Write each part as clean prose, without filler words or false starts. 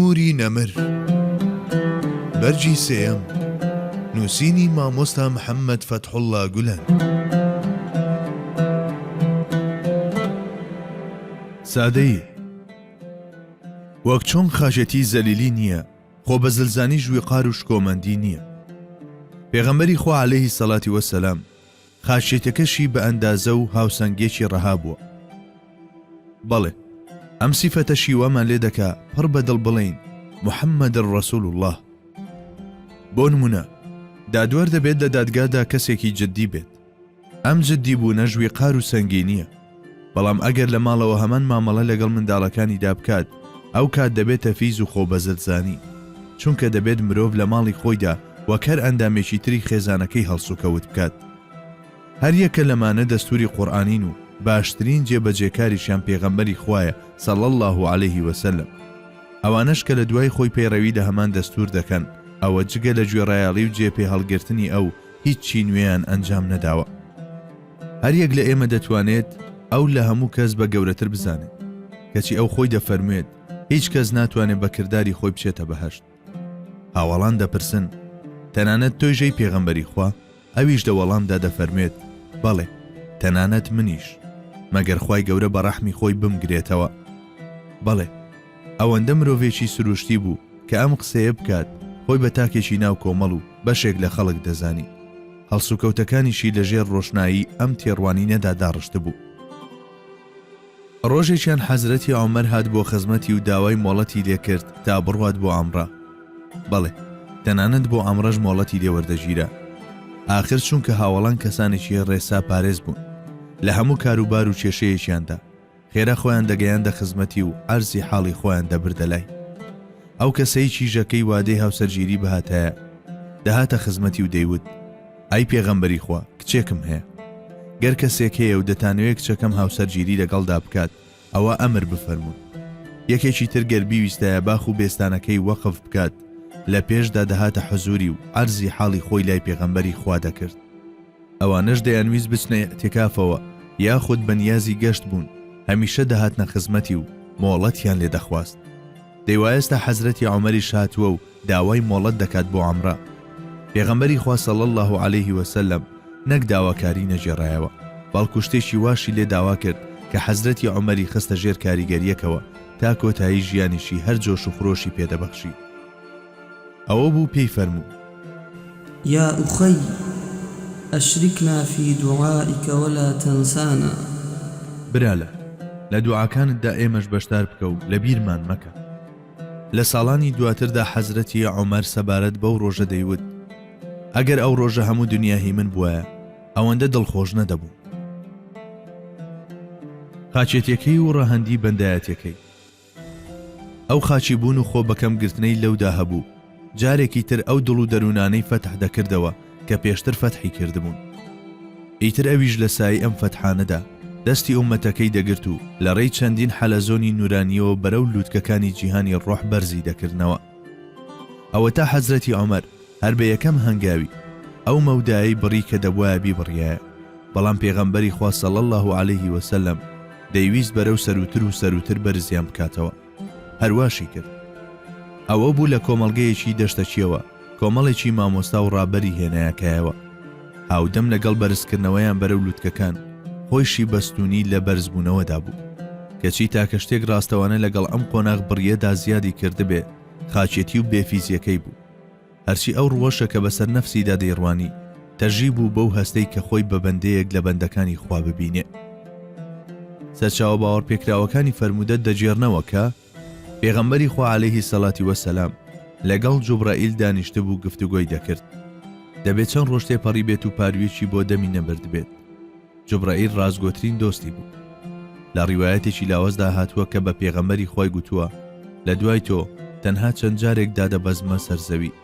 تەیمووری نەمر بەرگی سێیەم نووسینی مامۆستا محەممەد فەتحوڵڵا گولەن. سادەیی وەک چۆن خاچێتی زەلیلی نییە، خۆ بەزلزانیش ویقار و شکۆمەندی نییە. پێغەمبەری خوا عەلەیهی سەلاتی وەسەلام خاچێتەکەشی بە ئەندازە و هاوسەنگیەکی ڕەها بووە. بەڵێ ئەم سیفەتەشی وامان لێ دەکا پڕ بە دڵ بڵێین محمد رسول اللە. بۆ نمونە دادوەر دەبێت لە دادگادا کەسێکی جدی بێت. ئەم جدی بوونەش ویقار و سەنگینیە. بەڵام ئەگەر لە ماڵەوە هەمان مامەڵە لەگەڵ منداڵەکانیدا بکات ئەو کات دەبێتە فیز و خۆبەزلزانی. چونکە دەبێت مرۆڤ لە ماڵی خۆیدا وەک هەر ئەندامێکی تری خێزانەکەی هەڵسوکەوت بکات. هەر یەکە لەمانە دەستوری قورئانین و باشترین جێ بەجێکاریشیان پێغەمبەری خوایە صلی اللە علیه وسلم. ئەوانەش کە لە دوای خۆی پەیڕەوی لە هەمان دەستور دەکەن ئەوە جگە لە گوێڕایەڵی و جێ پێ هەڵگرتنی ئەو هیچی نوێیان ئەنجام نەداوە. هەر یەک لە ئێمە دەتوانێت ئەو لە هەموو کەس بە گەورەتر بزانێت، کەچی ئەو خۆی دەفەرموێت هیچ کەس ناتوانێت بە کرداری خۆی بچێتە بەهەشت. هاوەڵان دەپرسن، تەنانەت تۆیش ئەی پێغەمبەری خوا؟ ئەویش لە وەڵامدا دەفەرموێت، بەڵێ، تەنانەت منیش، مەگەر خوای گەورە بە ڕەحمی خۆی بمگرێتەوە. بەڵێ، ئەوەندە مرۆڤێکی سروشتی بوو کە ئەم قسەیە بکات، خۆی بە تاکێکی ناو کۆمەڵ و بەشێک لە خەڵک دەزانی. هەڵسوکەوتەکانیشی لەژێر ڕۆشنایی ئەم تێڕوانینەدا داڕشتبوو. ڕۆژێکیان حەزرەتی عومەر هات بۆ خزمەتی و داوای مۆڵەتی لێ کرد تا بڕوات بۆ عەمرە. بەڵێ، تەنانەت بۆ عەمرەش مۆڵەتی لێ وەردەگیرا. ئاخر چونکە هاوەڵان کەسانێکی ڕێسا پارێز بوون. لە هەموو کاروبار و کێشەیەکیاندا، خێرا خۆیان دەگەیاندە خزمەتی و عەرزی حاڵی خۆیان دەبردە لای. ئەو کەسەی کیژەکەی وادەی هاوسەرگیری بهاتایە، دەهاتە خزمەتی و دەیوت، ئەی پێغەمبەری خوا کچێکم هەیە گەر کەسێک هەیە و دەتانەوێ کچەکەم هاوسەرگیری لەگەڵدا بکات ئەوا ئەمر بفەرموون. یەکێکی تر گەر بیویستایە باخ و بێستانەکەی وەقف بکات لە پێشدا دەهاتە حزوری و عەرزی حاڵی خۆی لای پێغەمبەری خوا دەکرد. ئەوانەش دەیانویست بچنە ئیعتیکافەوە یاخود بە نیازی گەشت بوون هەمیشە دەهاتنە خزمەتی و مۆڵەتیان لێ دەخواست. دەی وا ئێستا حەزرەتی عومەریش هاتووە و داوای مۆڵەت دەکات بۆ عەمرە. پێغەمبەری خوا صلی اللە علیه و سلم نەک داواکاری نەگێڕایەوە، بەڵکو شتێکی واشی لێ داوا کرد کە حەزرەتی عومەری خستە ژێر کاریگەریەکەوە تا کۆتایی ژیانیشی هەر جۆش و خرۆشی پێ دەبەخشی. ئەوە بوو پێی فەرموو. یا اخی اشرکنا فی دعائک ولا تنسانا. برالە، لە دوعاکانتدا ئێمەش بەشدار بکە و لەبیرمان مەکە. لە ساڵانی دواتردا حەزرەتی عومەر سەبارەت بەو ڕۆژە دەیوت، ئەگەر ئەو ڕۆژە هەموو دنیا هی من بوایە، ئەوەندە دڵخۆش نەدەبووم. خاچێتیەکەی و ڕەهەندی بەندایەتیەکەی. ئەو خاچی بوون و خۆ بەکەم گرتنەی لەودا هەبوو، جارێکی تر ئەو دڵ و دەروونانەی فەتح دەکردەوە کە پێشتر فەتحی کردبوون. ئیتر ئەویش لە سایەی ئەم فەتحانەدا دەستی ئوممەتەکەی دەگرت و لە ڕێی چەندین حەلەزۆنی نوورانییەوە بەرەو لووتکەکانی جیهانی ڕۆح بەرزی دەکردنەوە. ئەوەتا حەزرەتی عومەر هەر بە یەکەم هەنگاوی، ئەو مەودایەی بڕی کە دەبوایە بیبڕیایە، بەڵام پێغەمبەری خوا صلی اللە علیه و سلم دەیویست بەرەو سەرووتر و سەرووتر بەرزیان بکاتەوە، هەرواشی کرد. ئەوە بوو لە کۆمەڵگەیەکی دەشتەکیەوە کۆمەڵێکی مامۆستا و ڕابەری هێنایە کایەوە. هاودەم لەگەڵ بەرزکردنەوەیان بەرەو لوتکەکان، خۆیشی بە ستوونی لە بەرزبوونەوەدا بوو. کەچی تاکە شتێک ڕاستەوانە لەگەڵ ئەم قۆناغ بڕییەدا زیادی کردبێ، خاکێتی و بێفیزییەکەی بوو. هەرچی ئەو ڕووەشە کە بەسەر نەفسیدا دەیڕوانی، تەژی بوو بەو هەستەی کە خۆی بە بەندەیەک لە بەندەکانی خوا ببینێ. سەرچاوە باوەڕپێکراوەکانی فەرموودە دەگێڕنەوە کە، پێغەمبەری خوا عەلەیهی سەلاتی وەسەلام لەگەڵ جوبڕەئیل دانیشتبوو گفتوگۆی دەکرد. دەبێ چەند ڕۆژ تێپەڕیبێت و پارویەکی بۆ دەمی نەبردبێت. جوبڕەئیل ڕاستگۆترین دۆستی بوو. لە ڕیوایەتێکی لاوازدا هاتووە کە بە پێغەمبەری خوای گوتووە، لە دوای تۆ تەنها چەند جارێک دادەبەزمە سەر زەوی.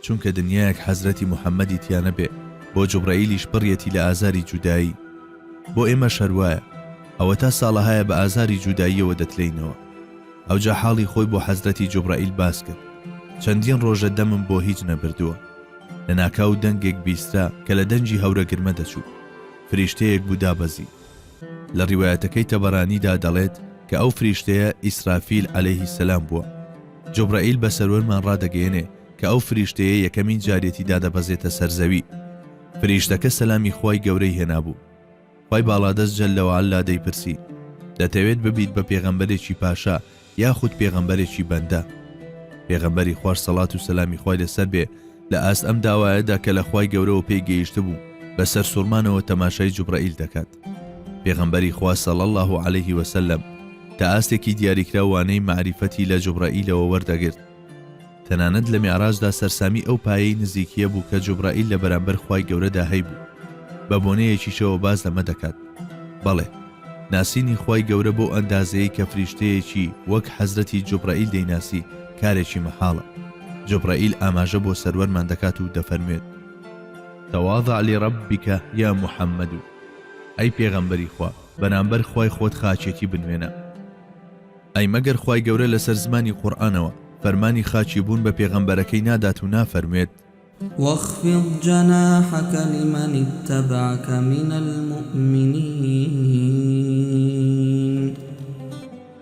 چونکە دنیایەک حەزرەتی محەمەدی تیا نەبێ بۆ جوبڕەئیلیش پڕیەتی لە ئازاری جودایی. بۆ ئێمەش هەر وایە. ئەوەتا ساڵەهایە بە ئازاری جوداییەوە دەتلێینەوە. ئەوجا حاڵی خۆی بۆ حەزرەتی جوبڕەئیل باس کرد. چەندین ڕۆژە دەمم بۆ هیچ نەبردووە. لەناکاو دەنگێک بیسترا کە لە دەنگی هەورەگرمە دەچوو. فریشتەیەک بوو دابەزی. لە ڕیوایەتەکەی تەبەرانیدا دەڵێت کە ئەو فریشتەیە ئیسرافیل عەلەیهی سەلام بووە. جوبرەئیل بە سەروەرمان ڕادەگەیەنێ کە ئەو فریشتەیە یەکەمین جاریەتی دادەبەزێتە سەر زەوی. فریشتەکە سەلامی خوای گەورەی هێنابوو. خوای باڵادەست جل وعلا دەیپرسی، دەتەوێت ببیت بە پێغەمبەرێکی پاشا یاخود پێغەمبەرێکی بەندە؟ پێغەمبەری خواش سەڵات و سەلامی خوای لەسەر بێ لە ئاست ئەم داوایەدا کە لە خوای گەورەوە پێی گەیشتبوو بە سەرسوڕمانەوە تەماشای جوبرەئیل دەکات. پێغەمبەری خوا صلی اللە علیه وسلم تا ئاستێکی دیاریکراو وانەی مەعریفەتی لە جوبرەئیلەوە وەردەگرت. تەنانەت لە میعراجدا سەرسامی ئەو پایەی نزیکییە بوو کە جوبرائیل لە بەرامبەر خوای گەورەدا هەیبوو. بە بۆنەیەکیشەوە باس لەمە دەکات. بەڵێ، ناسینی خوای گەورە بەو ئەندازەیەی کە فریشتەیەکی وەک حەزرەتی جوبرائیل دەیناسی کارێکی مەحاڵە. جوبرائیل ئاماژە بۆ سەروەرمان دەکات و دەفەرموێت. تواضع لربک یا محمد، ئەی پێغەمبەری خوا بەرامبەر خوای خۆت خاکێتی بنوێنە. ئەی مەگەر خوای گەورە لەسەر زمانی قورئانەوە فەرمانی خاکی بوون بە پێغەمبەرەکەی نادات و نافەرموێت. واخفض جناحک لمن اتبعک من المومنین.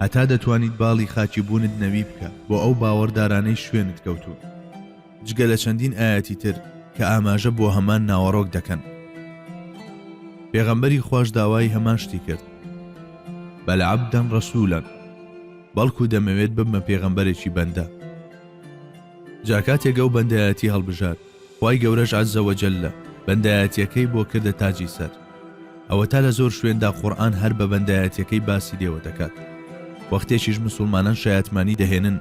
هەتا دەتوانیت باڵی خاکی بوونت نەوی بکە بۆ ئەو باوەڕدارانەی شوێنت کەوتوون. جگە لە چەندین ئایەتی تر کە ئاماژە بۆ هەمان ناوەڕۆک دەکەن. پێغەمبەری خواش داوای هەمان شتی کرد، بل عبدا رسولا، بەڵکو دەمەوێت ببمە پێغەمبەرێکی بەندە. جا کاتێک ئەو بەندایەتی هەڵبژارد، خوای گەورەش عز وجل بەندایەتیەکەی بۆ کردە تاجی سەر. ئەوەتا لە زۆر شوێندا قورئان هەر بە بەندایەتیەکەی باسی لێوە دەکات. وەختێکیش مسوڵمانان شایەتمانی دەهێنن،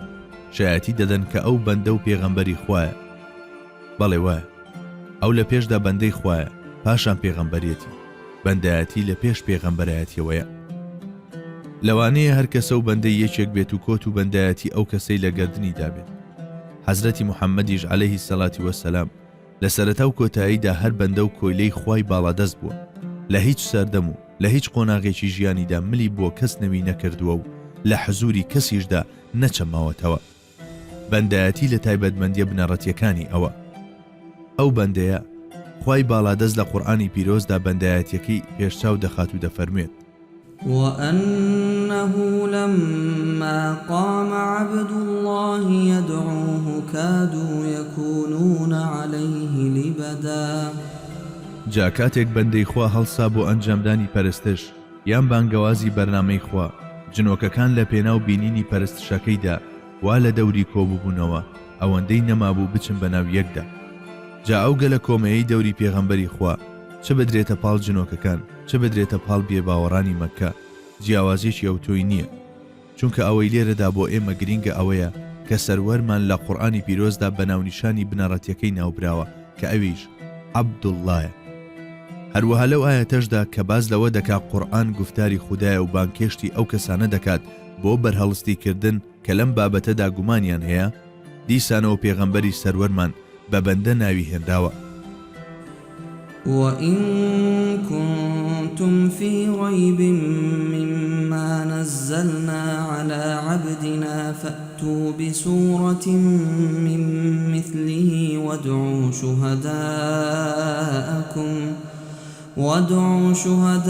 شایەتی دەدەن کە ئەو بەندە و پێغەمبەری خوایە. بەڵێ وایە. ئەو لە پێشدا بەندەی خوایە، پاشان پێغەمبەریەتی. بەندایەتی لە پێش پێغەمبەرایەتیەوەیە. لەوانەیە هەر کەسە و بەندەی یەکێک بێت و کۆت و بەندایەتی ئەو کەسەی لە گەردنیدا بێت. حەزرەتی محەممەدیش عەلەیهی سەلاتی وەسەلام لە سەرەتا و کۆتاییدا هەر بەندە و کۆیلەی خوای باڵادەست بووە، لە هیچ سەردەم و لە هیچ قۆناغێکی ژیانیدا ملی بۆ کەس نەوی نەکردووە و لە حزووری کەسیشدا نەچەماوەتەوە. بەندایەتی لە تایبەتمەندییە بنەڕەتییەکانی ئەوە. ئەو بەندەیە، خوای باڵادەست لە قورئانی پیرۆزدا بەندایەتییەکەی پێشچاو دەخات و دەفەرموێت. وأنه لما قام عبد اللە یدعوه کادوا یکونون علیه لبدا. جا کاتێک بەندەی خوا هەڵسا بۆ ئەنجامدانی پەرستش یان بانگەوازی بەرنامەی خوا، جنۆکەکان لە پێناو بینینی پەرستشەکەیدا وا لە دەوری کۆببوونەوە ئەوەندەی نەمابوو بچن بەناو یەکدا. جا ئەو گەلە کۆمەیەی دەوری پێغەمبەری خوا چ بدرێتە پاڵ جنۆکەکان چ بدرێتە پاڵ بێباوەڕانی مەککە جیاوازیەکی ئەوتۆی نیە چونکە ئەوەی لێرەدا بۆ ئێمە گرینگە ئەوەیە کە سەروەرمان لە قورئانی پیرۆزدا بە ناونیشانی بنەڕەتیەکەی ناوبراوە کە ئەویش عبداللە یە هەروەها لەو ئایەتەشدا کە باس لەوە دەکا قورئان گوفتاری خودایە و بانگهێشتی ئەو کەسانە دەکات بۆ بەرهەڵستی کردن کە لەم بابەتەدا گومانیان هەیە دیسانەوە پێغەمبەری سەروەرمان بە بەندە ناوی هێنراوە. وَإِن كُنتُمْ فِي رَيْبٍ مِّمَّا نَزَّلْنَا عَلَىٰ عَبْدِنَا فَأْتُوا بِسُورَةٍ مِّن مِّثْلِهِ وَادْعُوا شُهَدَاءَكُمْ وادعوا شهداءکم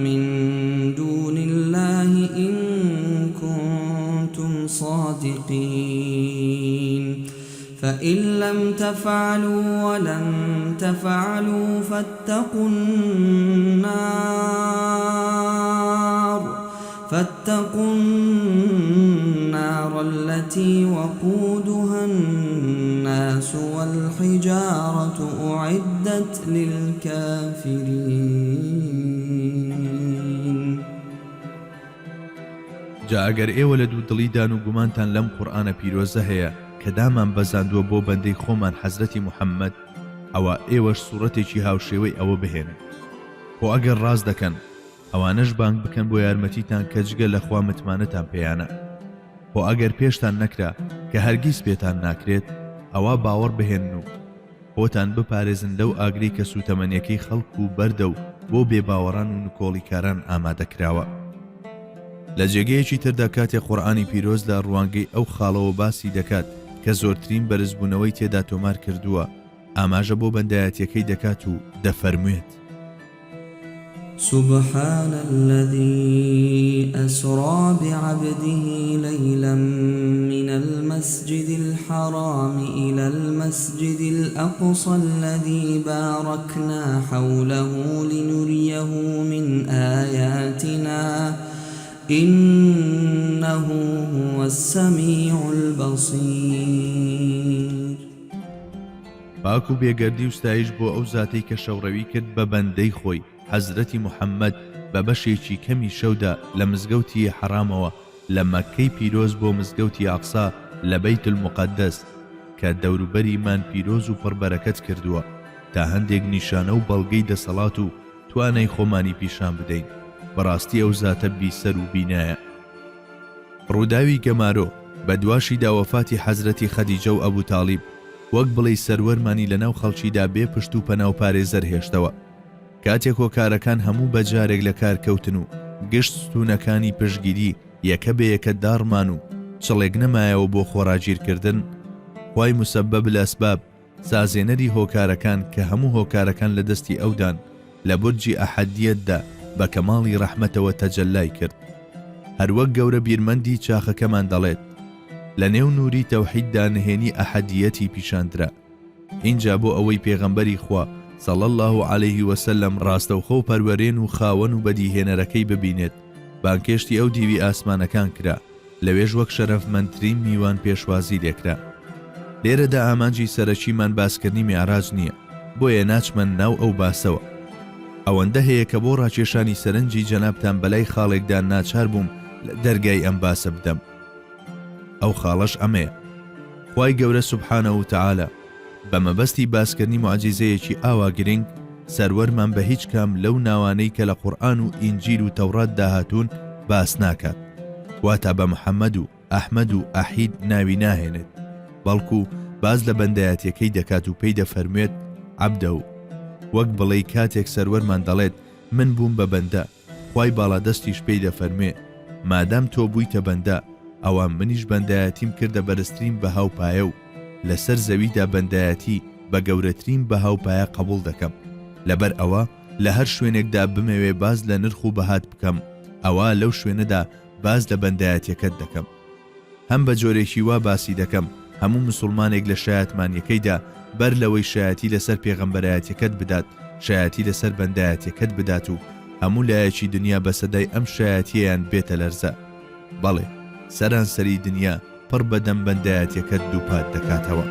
من دون اللە ان کنتم صادقین فإن لم تفعلوا ولن تفعلوا فاتقوا النار فاتقوا النار التي وقودها الناس والحجارة أعدت للکافرین. جا ئەگەر ئێوە لە دوودڵیدان و گومانتان لەم قورئانە پیرۆزە هەیە کە دامان بەزاندووە بۆ بەندەی خۆمان حەزرەتی محمد ئەوا ئێوەش سوڕەتێکی هاوشێوەی ئەوە بهێنن خۆ ئەگەر ڕاست دەکەن ئەوانەش بانگ بکەن بۆ یارمەتیتان کە جگە لە خوا متمانەتان پێیانە، خۆ ئەگەر پێشتان نەکرا کە هەرگیز پێتان ناکرێت، ئەوا باوەڕ بهێنن و خۆتان بپارێزن لەو ئاگرەی کە سووتەمەنیەکەی خەڵک و بەردە و بۆ بێباوەڕان و نکۆڵیکاران ئامادە کراوە. لە جێگەیەکی تردا کاتێ قورئانی پیرۆز لە ڕوانگەی ئەو خاڵەوە باسی دەکات کە زۆرترین بەرزبوونەوەی تێدا تۆمار کردووە، ئاماژە بۆ بەندایەتیەکەی دەکات و دەفەرموێت. سبحان الذی اسری بعبده لیلا من المسجد الحرام الی المسجد الاقصی الذی بارکنا حوله لنریه من آیاتنا انه هو السمیع البصیر. پاک و بێگەردی و ستایش بۆ ئەو زاتەی کە شەوڕەوی کرد بە بەندەی خۆی حەزرەتی محمد بە بەشێکی کەمی شەودا لە مزگەوتی حەڕامەوە لە مەککەی پیرۆز بۆ مزگەوتی ئەقسا لە بەیت المقدس کە دەوروبەریمان پیرۆز و پڕ بەرەکەت کردووە تا هەندێک نیشانە و بەڵگەی دەسەڵات و توانای خۆمانی پیشان بدەین بەڕاستی ئەو زاتە بیسەر و بینایە. ڕووداوی گەمارۆ، بەدواشیدا وەفاتی حەزرەتی خەدیجە و ئەبو تاڵیب، وەک بڵێی سەروەرمانی لەناو خەڵکیدا بێ پشت و پەنا و پارێزەر هێشتەوە. کاتێک هۆکارەکان هەموو بە جارێک لە کار کەوتن و گشت ستوونەکانی پشتگیری یەکە بە یەکە داڕمان و چڵێک نەمایەوە بۆ خۆڕاگیرکردن، خوای مسبب الاسباب سازێنەری هۆکارەکان کە هەموو هۆکارەکان لە دەستی ئەودان، لە بورجی ئەحەدیەتدا بە کەماڵی ڕەحمەتەوە تەجەللای کرد. هەروەک گەورە بیرمەندی چاخەکەمان دەڵێت، لە نێو نووری تەوحیددا نهێنی ئەحەدیەتی پیشان درا. ئینجا بۆ ئەوەی پێغەمبەری خوا، صلی اللە علیه وسلم، ڕاستەوخۆ پەروەرێن و خاوەن و بەدیهێنەرەکەی ببینێت، بانگهێشتی ئەو دیوی ئاسمانەکان کرا. لەوێش وەک شەرەفمەندترین میوان پێشوازی لێکرا. لێرەدا ئامانجی سەرەکیمان باسکردنی میعراج نییە، بۆیە ناچمە ناو ئەو باسەوە. ئەوەندە هەیە کە بۆ ڕاکێشانی سەرنجی جەنابتان بەلای خاڵێکدا ناچار بووم لە دەرگای ئەم باسە بدەم. ئەو خاڵەش ئەمەیە، خوای گەورە سبحانە و تعالی بە مەبەستی باسکردنی موعجیزەیەکی ئاوا گرنگ، سەروەرمان بە هیچ کام لەو ناوانەی کە لە قورئان و ئینجیل و تەوڕاتدا هاتوون باس ناکات، واتا بە محەمەد و ئەحمەد و ئەحید ناوی ناهێنێت، بەڵکو باس لە بەندایەتیەکەی دەکات و پێی دەفەرموێت عبدە و وەک بڵێی کاتێک سەروەرمان دەڵێت من بووم بە بەندە، خوای باڵادەستیش پێی دەفەرموێ، مادام تۆ بوویتە بەندە، ئەوا منیش بەندایەتیم کردە بەرزترین بەها و پایە و لەسەر زەویدا بەندایەتی بە گەورەترین بەها و پایە قەبوڵ دەکەم، لەبەر ئەوە لە هەر شوێنێکدا بمەوێ باس لە نرخ و بەهات بکەم، ئەوا لەو شوێنەدا باس لە بەندایەتیەکەت دەکەم. هەم بە جۆرێکی وا باسی دەکەم هەموو مسوڵمانێک لە شایەتمانیەکەیدا بەر لەوەی شایەتی لەسەر پێغەمبەرایەتیەکەت بدات شایەتی لەسەر بەندایەتیەکەت بدات و هەموو لایەکی دنیا بە سەدای ئەم شایەتیەیان بێتە لەرزە بەڵێ سەرانسەری دنیا پڕ بە دەم بەندایەتیەکەت دووپات دەکاتەوە.